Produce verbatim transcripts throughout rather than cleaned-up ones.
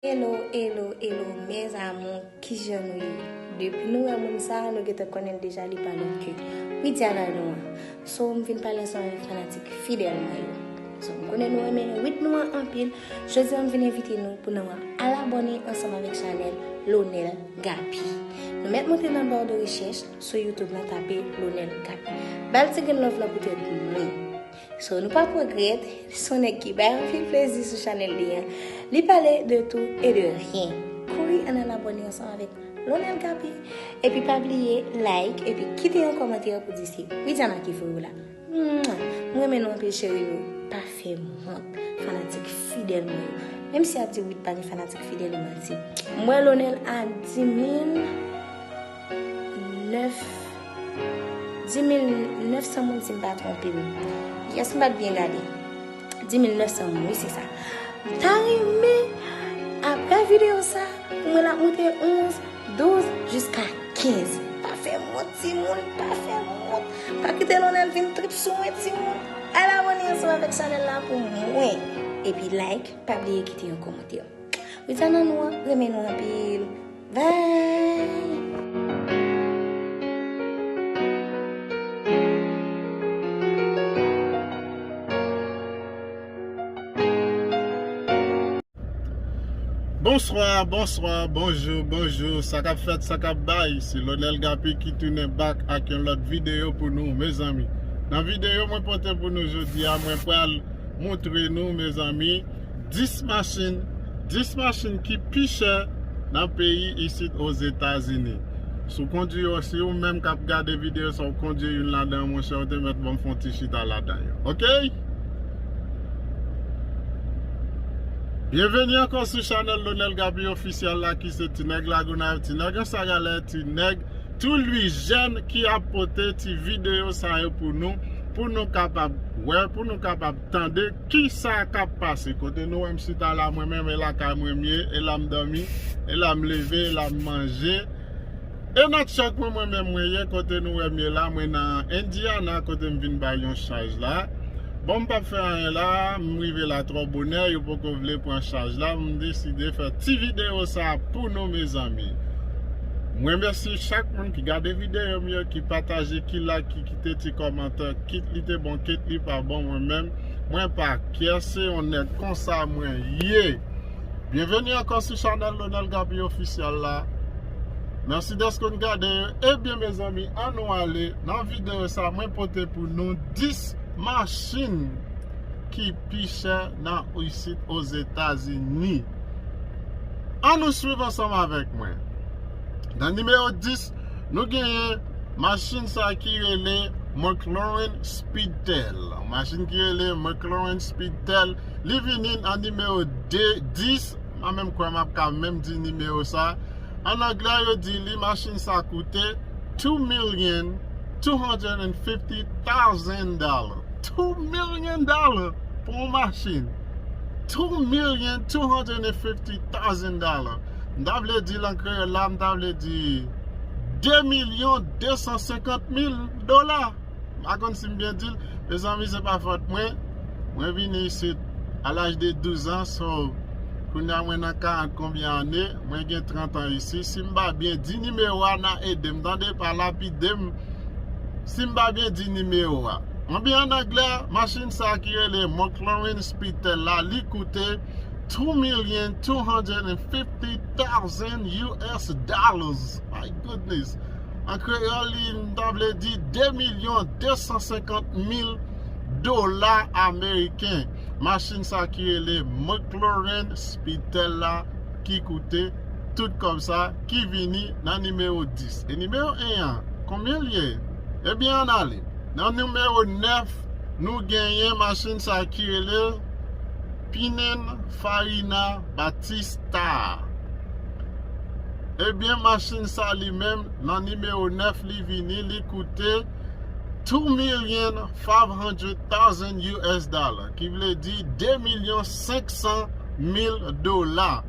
Hello, hello, hello, mes amours, kijan nou ye? Depi nou wè moun sa, nou gentan konnen l deja, li pa lòt ke Widiana nou an. So, m vin pale ansanm avèk fanatik fidèl mwen yo. So, m konnen nou renmen Wid nou an anpil. Jodi a, m vin envite nou pou nou al abòne ansanm avèk chanèl Lonel Gappy. Nou mèt monte nan bò de rechèch sou YouTube lan, tape Lonel Gappy. Ba l ti grenn love lan poutèt nou. So, nou p ap regrèt, se yon nèg ki bay anpil plezi sou chanèl li an. Li pale de tout e de rien. Kouri ann al abòne ansanm avèk Lonel Gappy. Epi pa bliye like, epi kite yon kòmantè pou di se Widiana ki voye w la. Mwen renmen nou anpil, cheri nou. Pa fè m wont, fanatik fidèl mwen yo. Menm si y ap di Wid pa gen fanatik fidèl, yo manti. M wè Lonel a dis mil nèf, dis mil nèf san moun, si m pa twonpe m. Yes, m pa t byen gade. Dis mil nèf san moun, wi, se sa. M ta renmen, apre videyo sa, pou mwen l ap monte onz, douz, jiska kenz. Pa fè m wont, timoun, pa fè m wont. Pa kite Lonel vin trip sou mwen, timoun. Al abòne ansanm avèk chanèl la pou mwen. Epi like, pa bliye kite yon kòmantè. Widiana nou an, renmen nou anpil. Bye! Bonswa, bonswa, bonjou, bonjou. Sa k ap fèt, sa k ap bay? Se Lonel Gappy ki tounen back ak yon lòt videyo pou nou, mezanmi. Nan videyo mwen pote pou nou jodi a, mwen pral montre nou, mezanmi, dis machin, dis machin ki pi chè nan peyi isit Ozetazini. Si w kondui yo, si ou menm k ap gade videyo sa, w kondui youn ladan yo, monchè, ou te mèt ban m fè yon ti chita ladan yo. Oke? Byenveni ankò sou chanèl Lonel Gappy Official la, ki se Ti Nèg Lagonav, Ti Nèg Anse à Galets, Ti Nèg Tou Lwijèn ki ap pote ti videyo sa yo pou nou, pou nou kapab wè, pou nou kapab tande kisa k ap pase. Kote nou wè m chita la, mwen menm, e lakay mwen m ye, e la m dòmi, e la m leve, e la m manje. E nan tchòk mwen, mwen menm mwen ye, kote nou wè m ye la, mwen nan Indiana, kote m vin bay yon chaj la. Bon, m p ap fè anyen la, m rive la twò bonè, yo poko vle pran chaj la, m deside fè ti videyo sa pou nou, mezanmi. Mwen remèsye chak moun ki gade videyo m yo, ki pataje, ki like, ki kite ti kòmantè, kit li te bon, kit li pa bon, mwen menm, mwen pa kyè, se yon nèg konsa mwen ye. Byenveni ankò sou chanèl Lonel Gappy Official la. Mèsi dèske n gade yo. Ebyen, mezanmi, ann nou ale. Nan videyo sa, mwen pote pou nou dis machin ki pi chè nan isit Ozetazini. Ann nou swiv ansanm avèk mwen. Nan nimewo dis, nou genyen machin sa ki rele McLaren Speedtail. Machin ki rele McLaren Speedtail, li vini nan nimewo de, dis. Mwen menm kwè m ap ka menm di nimewo sa. An anglè, yo di li, machin sa koute two million two hundred and fifty thousand dollars. Two million dollars pou yon machin. Two million two hundred and fifty thousand dollars. M ta vle di l an kreyòl la, m ta vle di de milyon de san senkant mil dola. M pa konn si m byen di l. Mezanmi, se pa fòt mwen. Mwen vini isit a laj de douz an, so, kounye a mwen nan karant konbyen ane, mwen gen trant an isi. Si m pa byen di nimewo a, n a ede m, tande, pa lapide m. Si m pa byen di nimewo a. Anben, an anglè, machin sa ki rele McLaren Speedtail la, li koute two million two hundred and fifty thousand U S dollars. My goodness. An kreyòl, li, m ta vle di de milyon de san senkant mil dola ameriken. Machin sa ki rele McLaren Speedtail la, ki koute tout kòb sa, ki vini nan nimewo dis. E nimewo en an, konbyen l ye? Ebyen, ann ale. Nan nimewo nèf, nou genyen machin sa ki rele Pininfarina Battista. Ebyen, machin sa li menm, nan nimewo nèf li vini, li koute two million five hundred thousand U S dollar, ki vle di de milyon senk san mil dola.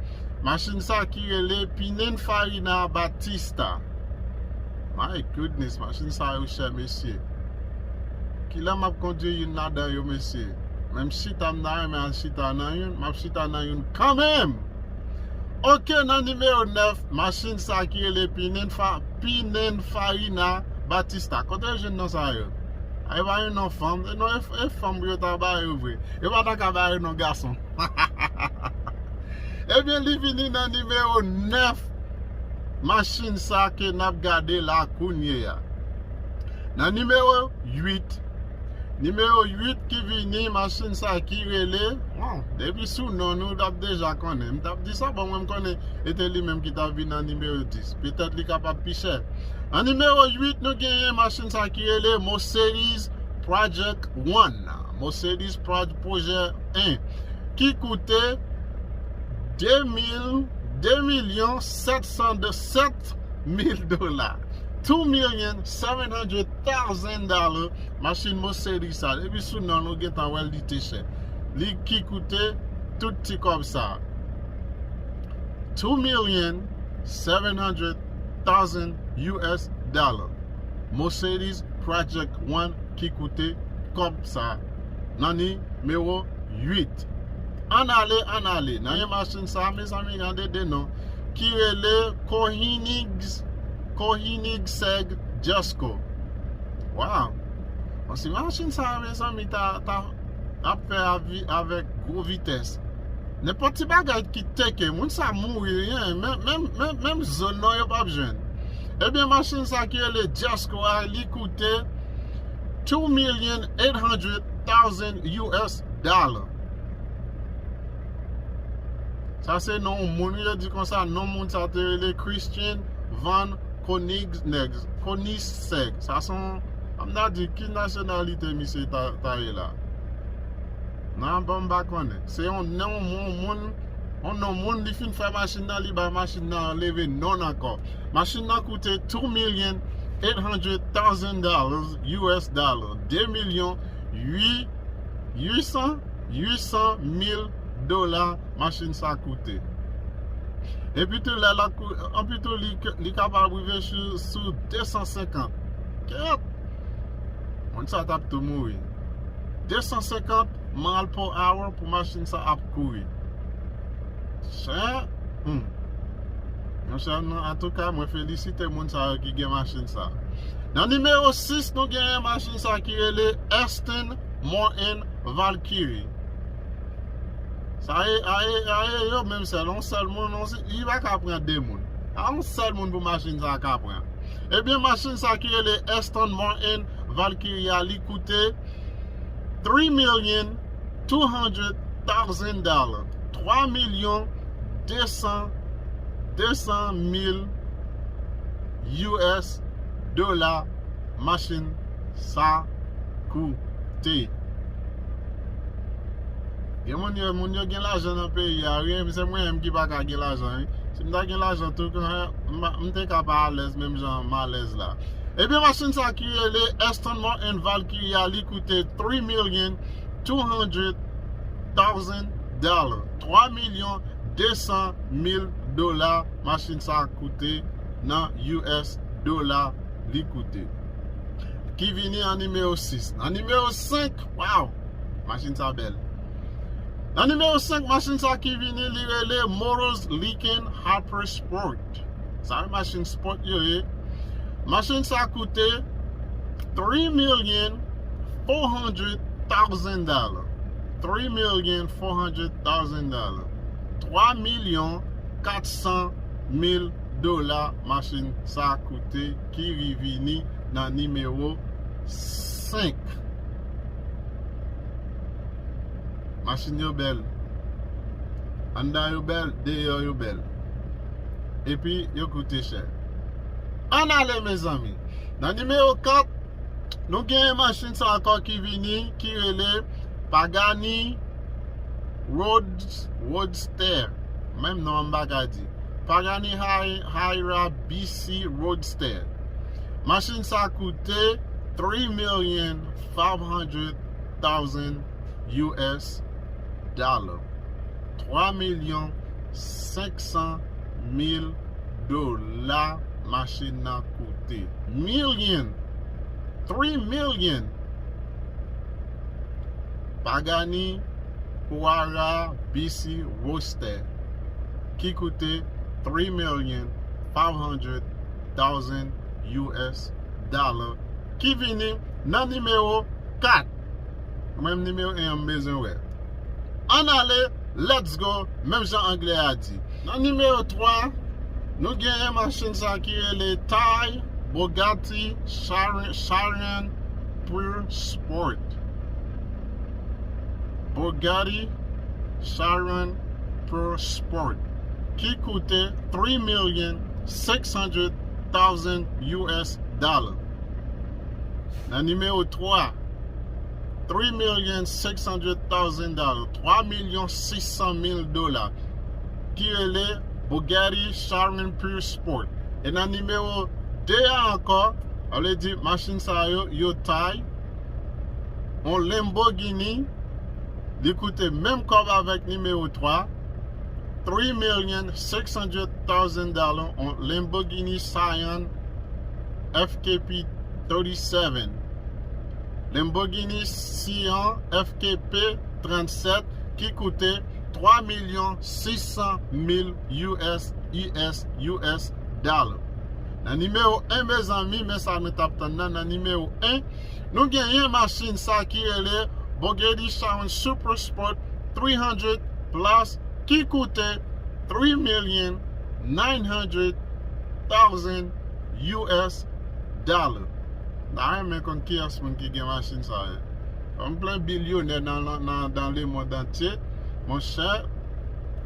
Machin sa ki rele Pininfarina Battista. My goodness, machin sa yo chè, mesye. Kilè m ap kondui youn ladan yo, mesye? Menm chita m ta renmen al chita nan youn, m ap chita nan youn kanmenm. Ok, nan nimewo nèf, machin sa ki rele Pininfa-, Pininfarina Batista. Kote yo jwenn non sa yo? A, e pa yon non fanm. E non, e, e fanm pou yo ta ba yo vre. Yo pa ta ka ba yo non gason. Ebyen, li vini nan nimewo nèf. Machin sa ke n ap gade la kounye a. Nan nimewo uit, nimewo uit ki vini, machin sa ki rele, bon, depi sou non nou, w t ap deja konnen. M t ap di sa, bon, mwen m konnen e te li menm ki t ap vin nan nimewo dis. Petèt li kapab pi chè. Nan nimewo uit, nou genyen machin sa ki rele Mercedes Project One. Mercedes Proj-, Project en, ki koute de mil, de milyon sèt san sèt mil dola. Two million seven hundred thousand dollar, machin Mercedes sa. Depi sou non nou gentan wè l, li te chè. Li ki koute tout ti kòb sa. Two million seven hundred thousand U S dollar. Mercedes Project One ki koute kòb sa nan nimewo uit. Ann ale, ann ale. Nan yon machin sa, mezanmi, gade de non. Ki rele Koenigs-, Koenigsegg Jesko. Wow. Bon, si machin sa, mezanmi, ta, ta, ap fè avi-, avèk gwo vitès. Nenpòt ti bagay ki teke, moun sa mouri, yen, menm, menm, menm, menm zòn nan yo p ap jwenn. Ebyen, machin sa ki rele Jesko a, li koute two million eight hundred thousand U S dollar. Sa se non moun, yo di konsa, non moun sa te rele Christian Van Koenigsegg, Koenigsegg. Sa se yon, m ta di, ki nasyonalite misye ta, ta ye la? Non, bon, m pa konnen. Se yon non moun, yon non moun, li fin fè machin nan, li bay machin nan leve non ankò. Machin nan koute two million eight hundred thousand dollars U S dollar. De milyon uit, uit san, uit san mil dola machin sa koute. Epi tou lè l ap kou-, epi tou li, li kapab rive sou, sou de san senkant. Kèt! Moun sa t ap tou mouri. De san senkant mile per hour pou machin sa ap kouri. Chen! Hmm. Monchè, non, antouka, mwen felisite moun sa yo ki gen machin sa. Nan nimewo sis, nou genyen machin sa ki rele Aston Martin Valkyrie. Sa ye, a ye, a ye, yo menm sèl, yon sèl moun, yon se-, li pa ka pran de moun. A yon sèl moun pou machin sa ka pran. Ebyen, machin sa ki rele Aston Martin Valkyrie a, li koute three million two hundred thousand dollar. Twa milyon de san, de san mil U S dola machin sa koute. Gen moun yo, moun yo gen lajan nan peyi a, wi, se mwen menm ki pa ka gen lajan, wi. Si m ta gen lajan tou, m, m te ka pa alèz menm jan m alèz la. Ebyen, machin sa ki rele Aston Martin Valkyrie a, li koute three million two hundred thousand dollar. Twa milyon de san mil dola machin sa koute nan U S dola li koute. Ki vini an nimewo sis. Nan nimewo senk, wow! Machin sa bèl. Nan nimewo senk, machin sa ki vini, li rele Motors Lincoln Hypersport. Sa se machin sport yo ye. Machin sa koute three million four hundred thousand dollar. Three million four hundred thousand dollar. Twa milyon kat san mil dola machin sa koute ki revini nan nimewo senk. Machin yo bèl. Anndan yo bèl, deyò yo bèl. Epi yo koute chè. Ann ale, mezanmi. Nan nimewo kat, nou genyen machin sa ankò ki vini, ki rele Pagani Roads-, Roadster. Menm non an m pa ka di. Pagani Hy-, Huayra B C Roadster. Machin sa koute three million five hundred thousand U S dollar. Twa milyon senk san mil dola machin nan koute. Million. Three million. Pagani Huayra B C Roadster. ki koute three million five hundred thousand U S dollar, ki vini nan nimewo kat. Mwen menm nimewo en an m bezwen wè. Ann ale, let's go, menm jan anglè a di. Nan nimewo twa, nou genyen machin sa ki rele Thai Bugatti Chiron, Chiron Pure Sport. Bugatti Chiron Pure Sport, ki koute three million six hundred thousand U S dollar. Nan nimewo twa, three million six hundred thousand dollar, twa milyon sis san mil dola, ki rele Bugatti Chiron Pure Sport. E nan nimewo de a ankò, sa vle di machin sa yo, yo Thai, yon Lamborghini, li koute menm kòb avèk nimewo twa, three million six hundred thousand dollar, yon Lamborghini Sián F K P thirty-seven. Lamborghini Sián F K P trannsèt, ki koute twa milyon sis san mil U S, U S, U S dollar. Nan nimewo en, mezanmi, men sa nou t ap tann nan, nan nimewo en, nou genyen machin sa ki rele Bugatti Chiron Super Sport three hundred Plus, ki koute three million nine hundred thousand U S dollar. M ta renmen konn kiyès moun ki gen machin sa yo. Kòm plen bilyonè nan, nan, nan, nan lemond antye, monchè,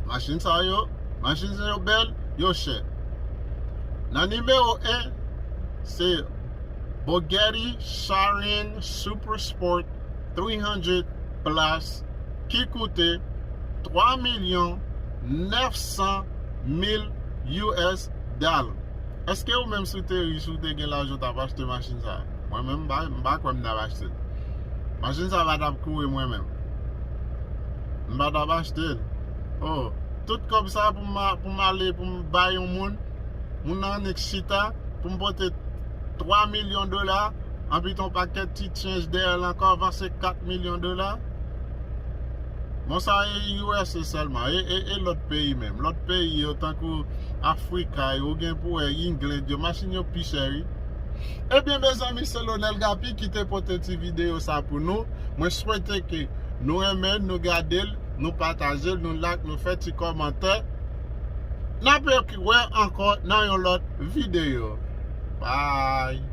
machin sa yo, machin sa yo bèl, yo chè. Nan nimewo en, se Bugatti Chiron Super Sport three hundred Plus, ki koute twa milyon nèf san mil U S dollar. Èske ou menm, si w te rich, ou te gen lajan, w t ap achte machin sa a? Mwen menm, m pa, m pa kwè m t ap achte l. Machin sa a pa t ap kouri mwen menm. M pa t ap achte l. Oh, tout kòb sa a pou m a-, pou m ale, pou m bay yon moun, moun nan annik chita, pou m pote twa milyon dola, anpi t yon pakèt ti change dèyè l ankò, avanse kat milyon dola. Bon, sa e U S A sèlman, e, e, e lòt peyi menm. Lòt peyi yo, tankou Afrika yo, ou gen pou wè England yo, machin yo pi chè, wi. Ebyen, mezanmi, se Lonel Gapi ki te pote ti videyo sa pou nou. Mwen swete ke nou renmen l, nou gade l, nou pataje l, nou like, nou fè ti kòmantè. N ap wè ankò nan yon lòt videyo. Bye!